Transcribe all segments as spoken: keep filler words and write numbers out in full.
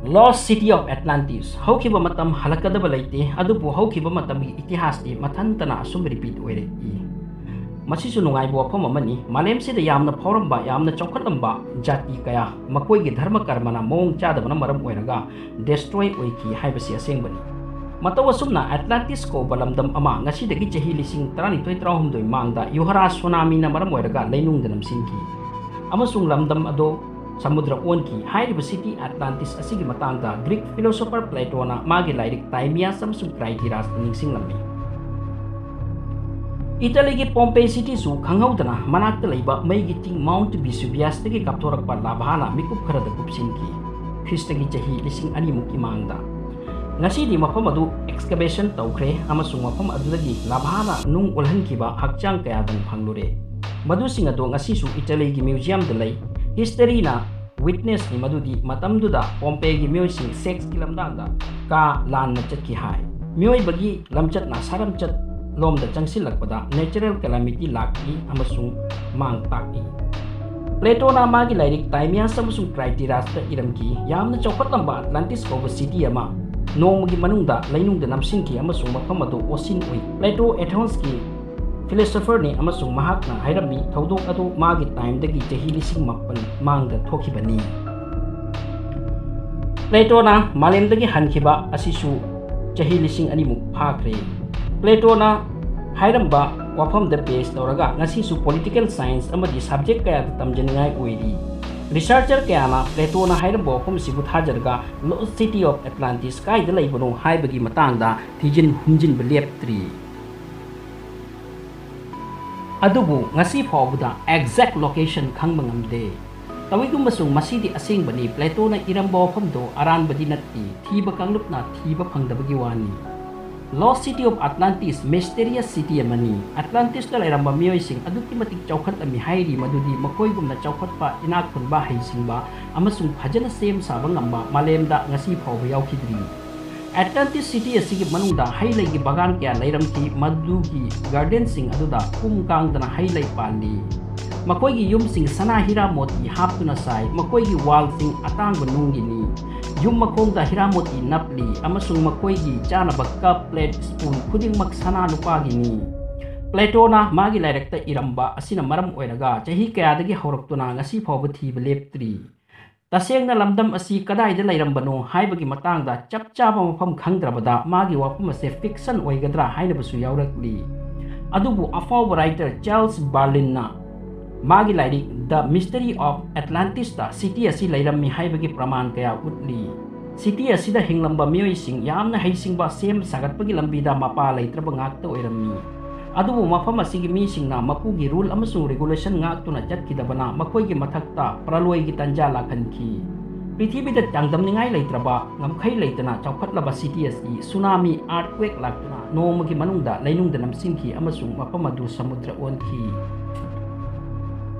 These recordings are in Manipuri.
Lost City of Atlantis꯫ ꯍꯧꯈꯤꯕ ꯃꯇꯝ ꯍꯜꯂꯛꯀꯗꯕ ꯂꯩꯇꯦ, ꯑꯗꯨꯕꯨ ꯍꯧꯈꯤꯕ ꯃꯇꯝꯒꯤ ꯏꯇꯤꯍꯥꯁꯇꯤ ꯃꯊꯟꯇꯅ ꯑꯁꯨꯝ repeat ꯑꯣꯏꯔꯛꯏ꯫ ꯃꯁꯤꯁꯨ ꯅꯨꯡꯉꯥꯏꯕ ꯋꯥꯐꯝ ꯑꯃꯅꯤ꯫ ꯃꯥꯂꯦꯝꯁꯤꯗ ꯌꯥꯝꯅ ꯐꯥꯎꯔꯝꯕ, ꯌꯥꯝꯅ ꯆꯥꯎꯈꯠꯂꯝꯕ ꯖꯥꯇꯤ ꯀꯌꯥ ꯃꯈꯣꯏꯒꯤ ꯙꯔꯃ ꯀꯔꯃꯅ ꯃꯑꯣꯡ ꯆꯥꯗꯕꯅ ꯃꯔꯝ ꯑꯣꯏꯔꯒ destroy ꯑꯣꯏꯈꯤ ꯍꯥꯏꯕꯁꯤ ꯑꯁꯦꯡꯕꯅꯤ꯫ ꯃꯇꯧ ꯑꯁꯨꯝꯅ Atlantis ꯀꯧꯕ ꯂꯝꯗꯝ ꯑꯃ ꯉꯁꯤꯗꯒꯤ ꯆꯍꯤ ꯂꯤꯁꯤꯡ ꯇꯔꯥꯅꯤꯊꯣꯏ ꯇꯔꯥꯍꯨꯝꯗꯣꯏ ꯃꯥꯡꯗ ꯌꯨꯍꯔꯥꯖ ꯁꯨꯅꯥꯃꯤꯅ ꯃꯔꯝ ꯑꯣꯏꯔꯒ ꯂꯩꯅꯨꯡꯗ ꯅꯝꯁꯤꯟꯈꯤ, ꯑꯃꯁꯨꯡ ꯂꯝꯗꯝ ꯑꯗꯣ ꯁꯃꯨꯗ꯭ꯔ ꯑꯣꯟꯈꯤ꯫ ꯍꯥꯏꯔꯤꯕ city Atlantis ꯑꯁꯤꯒꯤ ꯃꯇꯥꯡꯗ Greek philosopher Platoꯅ ꯃꯥꯒꯤ ꯂꯥꯏꯔꯤꯛ Timaeus ꯑꯃꯁꯨꯡ Critiasꯇ ꯅꯤꯡꯁꯤꯡꯂꯝꯃꯤ꯫ ꯏꯇꯥꯂꯤꯒꯤ Pompeii cityꯁꯨ ꯈꯪꯍꯧꯗꯅ ꯃꯅꯥꯛꯇ ꯂꯩꯕ ꯃꯩꯒꯤ ꯆꯤꯡ Mount Vesuviusꯇꯒꯤ ꯀꯥꯞꯊꯣꯔꯛꯄ lavaꯅ ꯃꯤꯀꯨꯞ ꯈꯔꯗ ꯀꯨꯞꯁꯤꯟꯈꯤ, ꯈ꯭ꯔꯤꯁꯇꯒꯤ ꯆꯍꯤ ꯂꯤꯁꯤꯡ ꯑꯅꯤꯃꯨꯛꯀꯤ ꯃꯥꯡꯗ꯫ ꯉꯁꯤꯗꯤ ꯃꯐꯝ ꯑꯗꯨ excavation ꯇꯧꯈ꯭ꯔꯦ, ꯑꯃꯁꯨꯡ ꯃꯐꯝ ꯑꯗꯨꯗꯒꯤ lavaꯅ ꯅꯨꯡ ꯑꯣꯜꯍꯟꯈꯤꯕ ꯍꯛꯆꯥꯡ ꯀꯌꯥꯗꯪ ꯐꯪꯂꯨꯔꯦ꯫ ꯃꯗꯨꯁꯤꯡ ꯑꯗꯨ ꯉꯁꯤꯁꯨ ꯏꯇꯥꯂꯤꯒꯤ museumꯗ ꯂꯩ꯫ Historyꯅ witnessꯅꯤ ꯃꯗꯨꯗꯤ ꯃꯇꯝꯗꯨꯗ Pompeiiꯒꯤ ꯃꯤꯑꯣꯏꯁꯤꯡ sexꯀꯤ ꯂꯝꯗꯥꯡꯗ ꯀꯥ ꯂꯥꯟꯅ ꯆꯠꯈꯤ ꯍꯥꯏ꯫ ꯃꯤꯑꯣꯏꯕꯒꯤ ꯂꯝꯆꯠꯅ ꯁꯥꯔꯝꯆꯠ ꯂꯣꯝꯗ ꯆꯪꯁꯤꯜꯂꯛꯄꯗ natural calamity ꯂꯥꯛꯏ ꯑꯃꯁꯨꯡ ꯃꯥꯡ ꯇꯥꯛꯏ꯫ Platoꯅ ꯃꯥꯒꯤ ꯂꯥꯏꯔꯤꯛ Timaeus ꯑꯃꯁꯨꯡ Critiasꯇ ꯏꯔꯝꯈꯤ, ꯌꯥꯝꯅ ꯆꯥꯎꯈꯠꯂꯝꯕ Atlantis ꯀꯧꯕ city ꯑꯃ ꯅꯣꯡꯃꯒꯤ ꯃꯅꯨꯡꯗ ꯂꯩꯅꯨꯡꯗ ꯅꯝꯁꯤꯟꯈꯤ ꯑꯃꯁꯨꯡ ꯃꯐꯝ ꯑꯗꯨ ocean ꯑꯣꯏ꯫ Plato Athensꯀꯤ philosopherꯅꯤ ꯑꯃꯁꯨꯡ ꯃꯍꯥꯛꯅ ꯍꯥꯏꯔꯝꯃꯤ, ꯊꯧꯗꯣꯛ ꯑꯗꯨ ꯃꯥꯒꯤ timeꯗꯒꯤ ꯆꯍꯤ ꯂꯤꯁꯤꯡ ꯃꯥꯄꯜ ꯃꯥꯡꯗ ꯊꯣꯛꯈꯤꯕꯅꯤ꯫ Platoꯅ ꯃꯥꯂꯦꯝꯗꯒꯤ ꯍꯟꯈꯤꯕ ꯑꯁꯤꯁꯨ ꯆꯍꯤ ꯂꯤꯁꯤꯡ ꯑꯅꯤꯃꯨꯛ ꯐꯥꯈ꯭ꯔꯦ꯫ Platoꯅ ꯍꯥꯏꯔꯝꯕ ꯋꯥꯐꯝꯗ base ꯇꯧꯔꯒ ꯉꯁꯤꯁꯨ political science ꯑꯃꯗꯤ subject ꯀꯌꯥꯗ ꯇꯝꯖꯅꯤꯡꯉꯥꯏ ꯑꯣꯏꯔꯤ꯫ Researcher ꯀꯌꯥꯅ Platoꯅ ꯍꯥꯏꯔꯝꯕ ꯋꯥꯐꯝꯁꯤꯕꯨ ꯊꯥꯖꯔꯒ Lost City of Atlantis ꯀꯥꯏꯗ ꯂꯩꯕꯅꯣ ꯍꯥꯏꯕꯒꯤ ꯃꯇꯥꯡꯗ ꯊꯤꯖꯤꯟ ꯍꯨꯝꯖꯤꯟꯕ ꯂꯦꯞꯇ꯭ꯔꯤ꯫ ꯑꯗꯨꯕꯨ ꯉꯁꯤ ꯐꯥꯎꯕꯗ exact location ꯈꯪꯕ ꯉꯝꯗꯦ꯫ ꯇꯧꯏꯒꯨꯝꯕꯁꯨ ꯃꯁꯤꯗꯤ ꯑꯁꯦꯡꯕꯅꯤ, Platoꯅ ꯏꯔꯝꯕ ꯋꯥꯐꯝꯗꯣ ꯑꯔꯥꯟꯕꯗꯤ ꯅꯠꯇꯦ, ꯊꯤꯕ ꯀꯥꯡꯂꯨꯞꯅ ꯊꯤꯕ ꯐꯪꯗꯕꯒꯤ ꯋꯥꯅꯤ꯫ Lost City of Atlantis mysterious city ꯑꯃꯅꯤ꯫ Atlantisꯇ ꯂꯩꯔꯝꯕ ꯃꯤꯑꯣꯏꯁꯤꯡ ꯑꯗꯨꯛꯀꯤ ꯃꯇꯤꯛ ꯆꯥꯎꯈꯠꯂꯝꯃꯤ ꯍꯥꯏꯔꯤ ꯃꯗꯨꯗꯤ ꯃꯈꯣꯏꯒꯨꯝꯅ ꯆꯥꯎꯈꯠꯄ, ꯏꯅꯥꯛ ꯈꯨꯟꯕ, ꯍꯩꯁꯤꯡꯕ ꯑꯃꯁꯨꯡ ꯐꯖꯅ ꯁꯦꯝ ꯁꯥꯕ ꯉꯝꯕ ꯃꯥꯂꯦꯝꯗ ꯉꯁꯤ ꯐꯥꯎꯕ ꯌꯥꯎꯈꯤꯗ꯭ꯔꯤ꯫ Atlantis city ꯑꯁꯤꯒꯤ ꯃꯅꯨꯡꯗ ꯍꯩ ꯂꯩꯒꯤ ꯕꯥꯒꯥꯟ ꯀꯌꯥ ꯂꯩꯔꯝꯈꯤ, ꯃꯗꯨꯒꯤ gardenꯁꯤꯡ ꯑꯗꯨꯗ ꯀꯨꯝ ꯀꯥꯡꯗꯅ ꯍꯩ ꯂꯩ ꯄꯥꯜꯂꯤ꯫ ꯃꯈꯣꯏꯒꯤ ꯌꯨꯝꯁꯤꯡ ꯁꯅꯥ ꯍꯤꯔꯥ ꯃꯣꯇꯤ ꯍꯥꯞꯇꯨꯅ ꯁꯥꯏ, ꯃꯈꯣꯏꯒꯤ wallꯁꯤꯡ ꯑꯇꯥꯡꯕ ꯅꯨꯡꯒꯤꯅꯤ꯫ ꯌꯨꯝ ꯃꯈꯣꯡꯗ ꯍꯤꯔꯥꯃꯣꯇꯤ ꯅꯞꯂꯤ ꯑꯃꯁꯨꯡ ꯃꯈꯣꯏꯒꯤ ꯆꯥꯅꯕ ꯀꯞ, ꯄ꯭ꯂꯦꯠ, ꯁ꯭ꯄꯨꯟ ꯈꯨꯗꯤꯡꯃꯛ ꯁꯅꯥ ꯂꯨꯄꯥꯒꯤꯅꯤ꯫ ꯄ꯭ꯂꯦꯇꯣꯅ ꯃꯥꯒꯤ ꯂꯥꯏꯔꯤꯛꯇ ꯏꯔꯝꯕ ꯑꯁꯤꯅ ꯃꯔꯝ ꯑꯣꯏꯔꯒ ꯆꯍꯤ ꯀꯌꯥꯗꯒꯤ ꯍꯧꯔꯛꯇꯨꯅ ꯉꯁꯤ ꯐꯥꯎꯕ ꯊꯤꯕ ꯂꯦꯞꯇ꯭ꯔꯤ꯫ ꯇꯁꯦꯡꯅ ꯂꯝꯗꯝ ꯑꯁꯤ ꯀꯗꯥꯏꯗ ꯂꯩꯔꯝꯕꯅꯣ ꯍꯥꯏꯕꯒꯤ ꯃꯇꯥꯡꯗ ꯆꯞ ꯆꯥꯕ ꯃꯐꯝ ꯈꯪꯗ꯭ꯔꯕꯗ ꯃꯥꯒꯤ ꯋꯥꯐꯝ ꯑꯁꯤ ꯐꯤꯛꯁꯟ ꯑꯣꯏꯒꯗ꯭ꯔꯥ ꯍꯥꯏꯅꯕꯁꯨ ꯌꯥꯎꯔꯛꯂꯤ꯫ ꯑꯗꯨꯕꯨ ꯑꯐꯥꯎꯕ ꯔꯥꯏꯇꯔ ꯆꯥꯔꯜꯁ ꯕꯥꯔꯂꯤꯟꯅ ꯃꯥꯒꯤ ꯂꯥꯏꯔꯤꯛ The Mystery of Atlantisꯇ ꯁꯤꯇꯤ ꯑꯁꯤ ꯂꯩꯔꯝꯃꯤ ꯍꯥꯏꯕꯒꯤ ꯄ꯭ꯔꯃꯥꯟ ꯀꯌꯥ ꯎꯠꯂꯤ꯫ ꯁꯤꯇꯤ ꯑꯁꯤꯗ ꯍꯤꯡꯂꯝꯕ ꯃꯤꯑꯣꯏꯁꯤꯡ ꯌꯥꯝꯅ ꯍꯩꯁꯤꯡꯕ, ꯁꯦꯝ ꯁꯥꯒꯠꯄꯒꯤ ꯂꯝꯕꯤꯗ ꯃꯄꯥ ꯂꯩꯇ꯭ꯔꯕ ꯉꯥꯛꯇ ꯑꯣꯏꯔꯝꯃꯤ꯫ ꯑꯗꯨꯕꯨ ꯃꯐꯝ ꯑꯁꯤꯒꯤ ꯃꯤꯁꯤꯡꯅ ꯃꯄꯨꯒꯤ ꯔꯨꯜ ꯑꯃꯁꯨꯡ ꯔꯤꯒꯨꯂꯦꯁꯟ ꯉꯥꯛꯇꯨꯅ ꯆꯠꯈꯤꯗꯕꯅ ꯃꯈꯣꯏꯒꯤ ꯃꯊꯛꯇ ꯄ꯭ꯔꯂꯣꯏꯒꯤ ꯇꯟꯖꯥ ꯂꯥꯛꯍꯟꯈꯤ꯫ ꯄ꯭ꯔꯤꯊꯤꯕꯤꯗ ꯆꯥꯡꯗꯝꯅꯤꯡꯉꯥꯏ ꯂꯩꯇ꯭ꯔꯕ, ꯉꯝꯈꯩ ꯂꯩꯇꯅ ꯆꯥꯎꯈꯠꯂꯕ ꯁꯤꯇꯤ ꯑꯁꯤ ꯁꯨꯅꯥꯃꯤ, ꯑꯥꯔꯠꯀ꯭ꯋꯦꯛ ꯂꯥꯛꯇꯨꯅ ꯅꯣꯡꯃꯒꯤ ꯃꯅꯨꯡꯗ ꯂꯩꯅꯨꯡꯗ ꯅꯝꯁꯤꯟꯈꯤ ꯑꯃꯁꯨꯡ ꯃꯐꯝ ꯑꯗꯨ ꯁꯃꯨꯗ꯭ꯔ ꯑꯣꯟꯈꯤ꯫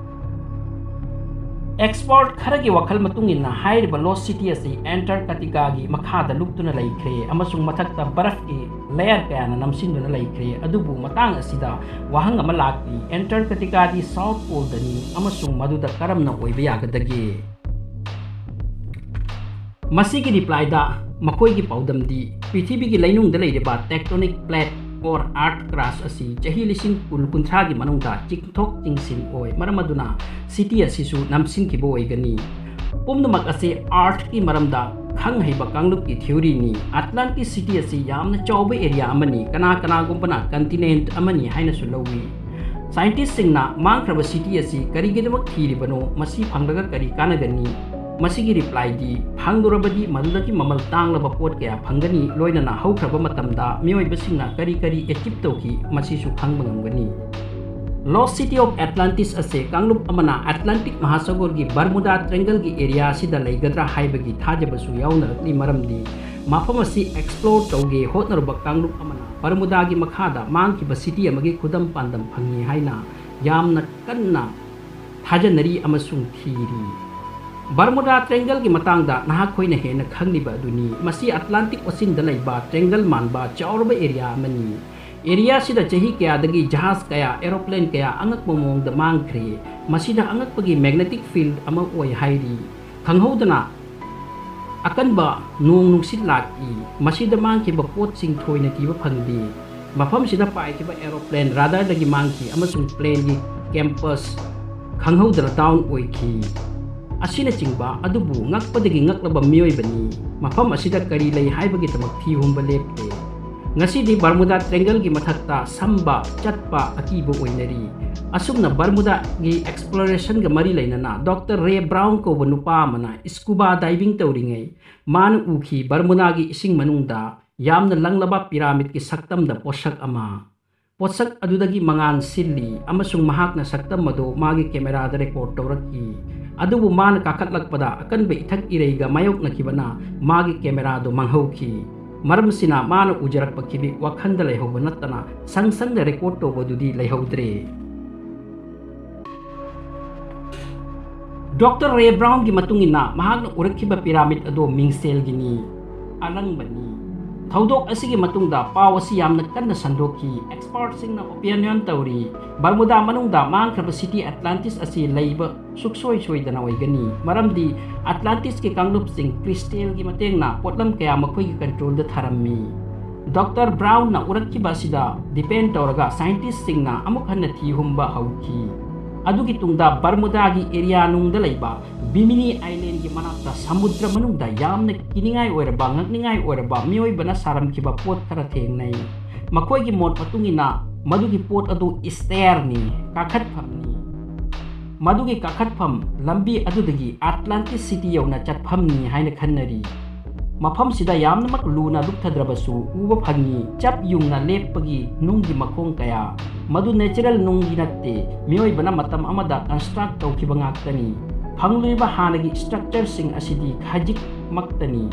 ꯑꯦꯛꯁꯄꯔꯠ ꯈꯔꯒꯤ ꯋꯥꯈꯜ ꯃꯇꯨꯡ ꯏꯟꯅ, ꯍꯥꯏꯔꯤꯕ ꯂꯣꯁ ꯁꯤꯇꯤ ꯑꯁꯤ ꯑꯦꯟꯇꯥꯔꯀꯇꯤꯀꯥꯒꯤ ꯃꯈꯥꯗ ꯂꯨꯞꯇꯨꯅ ꯂꯩꯈ꯭ꯔꯦ ꯑꯃꯁꯨꯡ ꯃꯊꯛꯇ ꯕꯔꯐꯀꯤ ꯂꯦꯌꯔ ꯀꯌꯥꯅ ꯅꯝꯁꯤꯟꯗꯨꯅ ꯂꯩꯈ꯭ꯔꯦ꯫ ꯑꯗꯨꯕꯨ ꯃꯇꯥꯡ ꯑꯁꯤꯗ ꯋꯥꯍꯪ ꯑꯃ ꯂꯥꯛꯂꯤ, ꯑꯦꯟꯇꯥꯔꯀꯇꯤꯀꯥꯗꯤ ꯁꯥꯎꯠ ꯄꯣꯜꯗꯅꯤ ꯑꯃꯁꯨꯡ ꯃꯗꯨꯗ ꯀꯔꯝꯅ ꯑꯣꯏꯕ ꯌꯥꯒꯗꯒꯦ? ꯃꯁꯤꯒꯤ ꯔꯤꯄ꯭ꯂꯥꯏꯗ ꯃꯈꯣꯏꯒꯤ ꯄꯥꯎꯗꯝꯗꯤ ꯄ꯭ꯔꯤꯊꯤꯕꯤꯒꯤ ꯂꯩꯅꯨꯡꯗ ꯂꯩꯔꯤꯕ tectonic plate or art crash ꯑꯁꯤ ꯆꯍꯤ ꯂꯤꯁꯤꯡ ꯀꯨꯟ ꯀꯨꯟꯊ꯭ꯔꯥꯒꯤ ꯃꯅꯨꯡꯗ ꯆꯤꯡꯊꯣꯛ ꯆꯤꯡꯁꯤꯟ ꯑꯣꯏ, ꯃꯔꯝ ꯑꯗꯨꯅ ꯁꯤꯇꯤ ꯑꯁꯤꯁꯨ ꯅꯝꯁꯤꯟꯈꯤꯕ ꯑꯣꯏꯒꯅꯤ꯫ ꯄꯨꯝꯅꯃꯛ ꯑꯁꯤ ꯑꯥꯔꯠꯀꯤ ꯃꯔꯝꯗ ꯈꯪ ꯍꯩꯕ ꯀꯥꯡꯂꯨꯞꯀꯤ ꯊꯤꯑꯣꯔꯤꯅꯤ꯫ ꯑꯦꯠꯂꯥꯟꯇꯤꯁ ꯁꯤꯇꯤ ꯑꯁꯤ ꯌꯥꯝꯅ ꯆꯥꯎꯕ ꯑꯦꯔꯤꯌꯥ ꯑꯃꯅꯤ, ꯀꯅꯥ ꯀꯅꯥꯒꯨꯝꯕꯅ ꯀꯟꯇꯤꯅꯦꯟꯠ ꯑꯃꯅꯤ ꯍꯥꯏꯅꯁꯨ ꯂꯧꯏ꯫ ꯁꯥꯏꯟꯇꯤꯁꯁꯤꯡꯅ ꯃꯥꯡꯈ꯭ꯔꯕ ꯁꯤꯇꯤ ꯑꯁꯤ ꯀꯔꯤꯒꯤꯗꯃꯛ ꯊꯤꯔꯤꯕꯅꯣ? ꯃꯁꯤ ꯐꯪꯂꯒ ꯀꯔꯤ ꯀꯥꯟꯅꯒꯅꯤ? ꯃꯁꯤꯒꯤ ꯔꯤꯄ꯭ꯂꯥꯏꯗꯤ, ꯐꯪꯂꯨꯔꯕꯗꯤ ꯃꯗꯨꯗꯒꯤ ꯃꯃꯜ ꯇꯥꯡꯂꯕ ꯄꯣꯠ ꯀꯌꯥ ꯐꯪꯒꯅꯤ, ꯂꯣꯏꯅꯅ ꯍꯧꯈ꯭ꯔꯕ ꯃꯇꯝꯗ ꯃꯤꯑꯣꯏꯕꯁꯤꯡꯅ ꯀꯔꯤ ꯀꯔꯤ ꯑꯦꯆꯤꯞ ꯇꯧꯈꯤ, ꯃꯁꯤꯁꯨ ꯈꯪꯕ ꯉꯝꯒꯅꯤ꯫ ꯂꯣꯁ ꯁꯤꯇꯤ ꯑꯣꯐ ꯑꯦꯠꯂꯥꯟꯇꯤꯁ ꯑꯁꯤ ꯀꯥꯡꯂꯨꯞ ꯑꯃꯅ ꯑꯦꯠꯂꯥꯟꯇꯤꯛ ꯃꯍꯥꯁꯥꯒꯔꯒꯤ ꯕꯔꯃꯨꯗꯥ ꯇ꯭ꯔꯦꯡꯒꯜꯒꯤ ꯑꯦꯔꯤꯌꯥ ꯑꯁꯤꯗ ꯂꯩꯒꯗ꯭ꯔꯥ ꯍꯥꯏꯕꯒꯤ ꯊꯥꯖꯕꯁꯨ ꯌꯥꯎꯅꯔꯛꯂꯤ, ꯃꯔꯝꯗꯤ ꯃꯐꯝ ꯑꯁꯤ ꯑꯦꯛꯁꯄ꯭ꯂꯣꯔ ꯇꯧꯒꯦ ꯍꯣꯠꯅꯔꯨꯕ ꯀꯥꯡꯂꯨꯞ ꯑꯃꯅ ꯕꯔꯃꯨꯗꯥꯒꯤ ꯃꯈꯥꯗ ꯃꯥꯡꯈꯤꯕ ꯁꯤꯇꯤ ꯑꯃꯒꯤ ꯈꯨꯗꯝ ꯄꯥꯟꯗꯝ ꯐꯪꯏ ꯍꯥꯏꯅ ꯌꯥꯝꯅ ꯀꯟꯅ ꯊꯥꯖꯅꯔꯤ ꯑꯃꯁꯨꯡ ꯊꯤꯔꯤ꯫ ꯕꯔꯃꯨꯗꯥ ꯇ꯭ꯔꯦꯡꯒꯜꯒꯤ ꯃꯇꯥꯡꯗ ꯅꯍꯥꯛꯈꯣꯏꯅ ꯍꯦꯟꯅ ꯈꯪꯂꯤꯕ ꯑꯗꯨꯅꯤ꯫ ꯃꯁꯤ ꯑꯦꯠꯂꯥꯟꯇꯤꯛ ꯑꯣꯁꯤꯟꯗ ꯂꯩꯕ ꯇ꯭ꯔꯦꯡꯒꯜ ꯃꯥꯟꯕ ꯆꯥꯎꯔꯕ ꯑꯦꯔꯤꯌꯥ ꯑꯃꯅꯤ꯫ ꯑꯦꯔꯤꯌꯥꯁꯤꯗ ꯆꯍꯤ ꯀꯌꯥꯗꯒꯤ ꯖꯍꯥꯖ ꯀꯌꯥ, ꯑꯦꯔꯣꯄ꯭ꯂꯦꯟ ꯀꯌꯥ ꯑꯉꯛꯄ ꯃꯑꯣꯡꯗ ꯃꯥꯡꯈ꯭ꯔꯦ꯫ ꯃꯁꯤꯗ ꯑꯉꯛꯄꯒꯤ ꯃꯦꯒꯅꯦꯇꯤꯛ ꯐꯤꯜꯗ ꯑꯃ ꯑꯣꯏ ꯍꯥꯏꯔꯤ꯫ ꯈꯪꯍꯧꯗꯅ ꯑꯀꯟꯕ ꯅꯣꯡ ꯅꯨꯡꯁꯤꯠ ꯂꯥꯛꯏ꯫ ꯃꯁꯤꯗ ꯃꯥꯡꯈꯤꯕ ꯄꯣꯠꯁꯤꯡ ꯊꯣꯏꯅ ꯊꯤꯕ ꯐꯪꯗꯦ꯫ ꯃꯐꯝꯁꯤꯗ ꯄꯥꯏꯈꯤꯕ aeroplane radarꯗꯒꯤ ꯃꯥꯡꯈꯤ ꯑꯃꯁꯨꯡ planeꯒꯤ campus ꯈꯪꯍꯧꯗꯅ down ꯑꯣꯏꯈꯤ꯫ ꯑꯁꯤꯅꯆꯤꯡꯕ ꯑꯗꯨꯕꯨ ꯉꯛꯄꯗꯒꯤ ꯉꯛꯂꯕ ꯃꯤꯑꯣꯏꯕꯅꯤ꯫ ꯃꯐꯝ ꯑꯁꯤꯗ ꯀꯔꯤ ꯂꯩ ꯍꯥꯏꯕꯒꯤꯗꯃꯛ ꯊꯤ ꯍꯨꯝꯕ ꯂꯦꯞꯂꯦ꯫ ꯉꯁꯤꯗꯤ Bermuda Triangleꯒꯤ ꯃꯊꯛꯇ ꯁꯝꯕ, ꯆꯠꯄ ꯑꯀꯤꯕ ꯑꯣꯏꯅꯔꯤ꯫ ꯑꯁꯨꯝꯅ Bermudaꯒꯤ explorationꯒ ꯃꯔꯤ ꯂꯩꯅꯅ Doctor Ray Brown ꯀꯧꯕ ꯅꯨꯄꯥ ꯑꯃꯅ scuba diving ꯇꯧꯔꯤꯉꯩ ꯃꯥꯅ ꯎꯈꯤ Bermudaꯒꯤ ꯏꯁꯤꯡ ꯃꯅꯨꯡꯗ ꯌꯥꯝꯅ ꯂꯪꯂꯕ pyramidꯀꯤ ꯁꯛꯇꯝꯗ ꯄꯣꯠꯁꯛ ꯑꯃ꯫ ꯄꯣꯠꯁꯛ ꯑꯗꯨꯗꯒꯤ ꯃꯉꯥꯜ ꯁꯤꯜꯂꯤ ꯑꯃꯁꯨꯡ ꯃꯍꯥꯛꯅ ꯁꯛꯇꯝ ꯑꯗꯨ ꯃꯥꯒꯤ cameraꯗ record ꯇꯧꯔꯛꯈꯤ꯫ ꯑꯗꯨꯕꯨ ꯃꯥꯅ ꯀꯥꯈꯠꯂꯛꯄꯗ ꯑꯀꯟꯕ ꯏꯊꯛ ꯏꯔꯩꯒ ꯃꯥꯌꯣꯛꯅꯈꯤꯕꯅ ꯃꯥꯒꯤ cameraꯗꯨ ꯃꯥꯡꯍꯧꯈꯤ꯫ ꯃꯔꯝ ꯑꯁꯤꯅ ꯃꯥꯅ ꯎꯖꯔꯛꯄ ꯈꯤꯕꯤꯛ ꯋꯥꯈꯜꯗ ꯂꯩꯍꯧꯕ ꯅꯠꯇꯅ ꯁꯪ ꯁꯪꯗ record ꯇꯧꯕꯗꯨꯗꯤ ꯂꯩꯍꯧꯗ꯭ꯔꯦ꯫ Doctor Ray Brownꯒꯤ ꯃꯇꯨꯡ ꯏꯟꯅ ꯃꯍꯥꯛꯅ ꯎꯔꯛꯈꯤꯕ pyramid ꯑꯗꯨ ꯃꯤꯡꯁꯦꯜꯒꯤꯅꯤ, ꯑꯔꯪꯕꯅꯤ꯫ ꯊꯧꯗꯣꯛ ꯑꯁꯤꯒꯤ ꯃꯇꯨꯡꯗ ꯄꯥꯎ ꯑꯁꯤ ꯌꯥꯝꯅ ꯀꯟꯅ ꯁꯟꯗꯣꯛꯈꯤ꯫ Expertꯁꯤꯡꯅ opinion ꯇꯧꯔꯤ, Bermuda ꯃꯅꯨꯡꯗ ꯃꯥꯡꯈ꯭ꯔꯕ city Atlantis ꯑꯁꯤ ꯂꯩꯕ ꯁꯨꯛꯁꯣꯏ ꯁꯣꯏꯗꯅ ꯑꯣꯏꯒꯅꯤ, ꯃꯔꯝꯗꯤ Atlantisꯀꯤ ꯀꯥꯡꯂꯨꯞꯁꯤꯡ crystalꯒꯤ ꯃꯇꯦꯡꯅ ꯄꯣꯠꯂꯝ ꯀꯌꯥ ꯃꯈꯣꯏꯒꯤ controlꯗ ꯊꯥꯔꯝꯃꯤ꯫ Doctor Brownꯅ ꯎꯔꯛꯈꯤꯕ ꯑꯁꯤꯗ depend ꯇꯧꯔꯒ scientistꯁꯤꯡꯅ ꯑꯃꯨꯛ ꯍꯟꯅ ꯊꯤ ꯍꯨꯝꯕ ꯍꯧꯈꯤ꯫ ꯑꯗꯨꯒꯤ ꯇꯨꯡꯗ Bermudaꯒꯤ area ꯅꯨꯡꯗ ꯂꯩꯕ Bimini Islandꯒꯤ ꯃꯅꯥꯛꯇ ꯁꯃꯨꯗ꯭ꯔ ꯃꯅꯨꯡꯗ ꯌꯥꯝꯅ ꯀꯤꯅꯤꯡꯉꯥꯏ ꯑꯣꯏꯔꯕ, ꯉꯛꯅꯤꯡꯉꯥꯏ ꯑꯣꯏꯔꯕ ꯃꯤꯑꯣꯏꯕꯅ ꯁꯥꯔꯝꯈꯤꯕ ꯄꯣꯠ ꯈꯔ ꯊꯦꯡꯅꯩ꯫ ꯃꯈꯣꯏꯒꯤ ꯃꯣꯠ ꯃꯇꯨꯡ ꯏꯟꯅ ꯃꯗꯨꯒꯤ ꯄꯣꯠ ꯑꯗꯨ stairꯅꯤ, ꯀꯥꯈꯠꯐꯝꯅꯤ꯫ ꯃꯗꯨꯒꯤ ꯀꯥꯈꯠꯐꯝ ꯂꯝꯕꯤ ꯑꯗꯨꯗꯒꯤ Atlantis city ꯌꯧꯅ ꯆꯠꯐꯝꯅꯤ ꯍꯥꯏꯅ ꯈꯟꯅꯔꯤ꯫ ꯃꯐꯝꯁꯤꯗ ꯌꯥꯝꯅꯃꯛ ꯂꯨꯅ ꯂꯨꯞꯊꯗ꯭ꯔꯕꯁꯨ ꯎꯕ ꯐꯪꯉꯤ꯫ ꯆꯞ ꯌꯨꯡꯅ ꯂꯦꯞꯄꯒꯤ ꯅꯨꯡꯒꯤ ꯃꯈꯣꯡ ꯀꯌꯥ꯫ ꯃꯗꯨ natural ꯅꯨꯡꯒꯤ ꯅꯠꯇꯦ, ꯃꯤꯑꯣꯏꯕꯅ ꯃꯇꯝ ꯑꯃꯗ construct ꯇꯧꯈꯤꯕ ꯉꯥꯛꯇꯅꯤ꯫ ꯐꯪꯂꯤꯕ ꯍꯥꯟꯅꯒꯤ structureꯁꯤꯡ ꯑꯁꯤꯗꯤ ꯈꯖꯤꯛꯃꯛꯇꯅꯤ꯫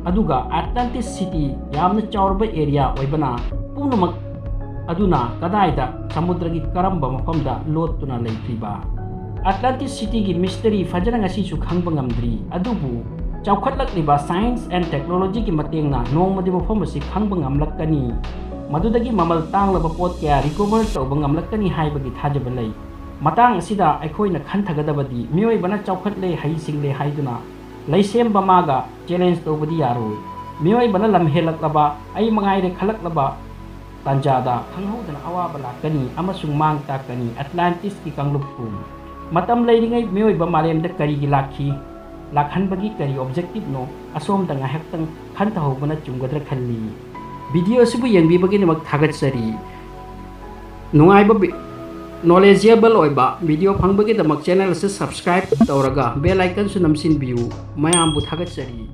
ꯑꯗꯨꯒ Atlantis city ꯌꯥꯝꯅ ꯆꯥꯎꯔꯕ area ꯑꯣꯏꯕꯅ ꯄꯨꯝꯅꯃꯛ ꯑꯗꯨꯅ ꯀꯗꯥꯏꯗ, ꯁꯃꯨꯗ꯭ꯔꯒꯤ ꯀꯔꯝꯕ ꯃꯐꯝꯗ ꯂꯣꯠꯇꯨꯅ ꯂꯩꯈ꯭ꯔꯤꯕ? Atlantis cityꯒꯤ mystery ꯐꯖꯅ ꯉꯁꯤꯁꯨ ꯈꯪꯕ ꯉꯝꯗ꯭ꯔꯤ, ꯑꯗꯨꯕꯨ ꯆꯥꯎꯈꯠꯂꯛꯂꯤꯕ science and technologyꯒꯤ ꯃꯇꯦꯡꯅ ꯅꯣꯡꯃꯗꯤ ꯃꯐꯝ ꯑꯁꯤ ꯈꯪꯕ ꯉꯝꯂꯛꯀꯅꯤ꯫ ꯃꯗꯨꯗꯒꯤ ꯃꯃꯜ ꯇꯥꯡꯂꯕ ꯄꯣꯠ ꯀꯌꯥ recover ꯇꯧꯕ ꯉꯝꯂꯛꯀꯅꯤ ꯍꯥꯏꯕꯒꯤ ꯊꯥꯖꯕ ꯂꯩ꯫ ꯃꯇꯥꯡ ꯑꯁꯤꯗ ꯑꯩꯈꯣꯏꯅ ꯈꯟꯊꯒꯗꯕꯗꯤ ꯃꯤꯑꯣꯏꯕꯅ ꯆꯥꯎꯈꯠꯂꯦ, ꯍꯩꯁꯤꯡꯂꯦ ꯍꯥꯏꯗꯨꯅ ꯂꯩꯁꯦꯝꯕ ꯃꯥꯒ ꯆꯦꯂꯦꯟꯖ ꯇꯧꯕꯗꯤ ꯌꯥꯔꯣꯏ꯫ ꯃꯤꯑꯣꯏꯕꯅ ꯂꯝ ꯍꯦꯜꯂꯛꯂꯕ, ꯑꯩ ꯃꯉꯥꯏꯔꯦ ꯈꯜꯂꯛꯂꯕ ꯇꯥꯟꯖꯥꯗ ꯈꯪꯍꯧꯗꯅ ꯑꯋꯥꯕ ꯂꯥꯛꯀꯅꯤ ꯑꯃꯁꯨꯡ ꯃꯥꯡ ꯇꯥꯛꯀꯅꯤ꯫ ꯑꯦꯠꯂꯥꯟꯇꯤꯁꯀꯤ ꯀꯥꯡꯂꯨꯞ ꯄꯨꯝ꯫ ꯃꯇꯝ ꯂꯩꯔꯤꯉꯩ ꯃꯤꯑꯣꯏꯕ ꯃꯥꯂꯦꯝꯗ ꯀꯔꯤꯒꯤ ꯂꯥꯛꯈꯤ? ꯂꯥꯛꯍꯟꯕꯒꯤ ꯀꯔꯤ ꯑꯣꯕꯖꯦꯛꯇꯤꯚꯅꯣ? ꯑꯁꯣꯝꯗ ꯉꯥꯏꯍꯥꯛꯇꯪ ꯈꯟꯊꯍꯧꯕꯅ ꯆꯨꯝꯒꯗ꯭ꯔꯥ ꯈꯜꯂꯤ꯫ ꯚꯤꯗꯤꯑꯣ ꯑꯁꯤꯕꯨ ꯌꯦꯡꯕꯤꯕꯒꯤꯗꯃꯛ ꯊꯥꯒꯠꯆꯔꯤ꯫ ꯅꯨꯡꯉꯥꯏꯕ ꯚꯤ-, ꯅꯣꯂꯦꯖꯦꯕꯜ ꯑꯣꯏꯕ ꯚꯤꯗꯤꯑꯣ ꯐꯪꯕꯒꯤꯗꯃꯛ ꯆꯦꯅꯦꯜ ꯑꯁꯤ ꯁꯕꯁꯀ꯭ꯔꯥꯏꯕ ꯇꯧꯔꯒ ꯕꯦꯜ ꯑꯥꯏꯀꯟꯁꯨ ꯅꯝꯁꯤꯟꯕꯤꯌꯨ꯫ ꯃꯌꯥꯝꯕꯨ ꯊꯥꯒꯠꯆꯔꯤ꯫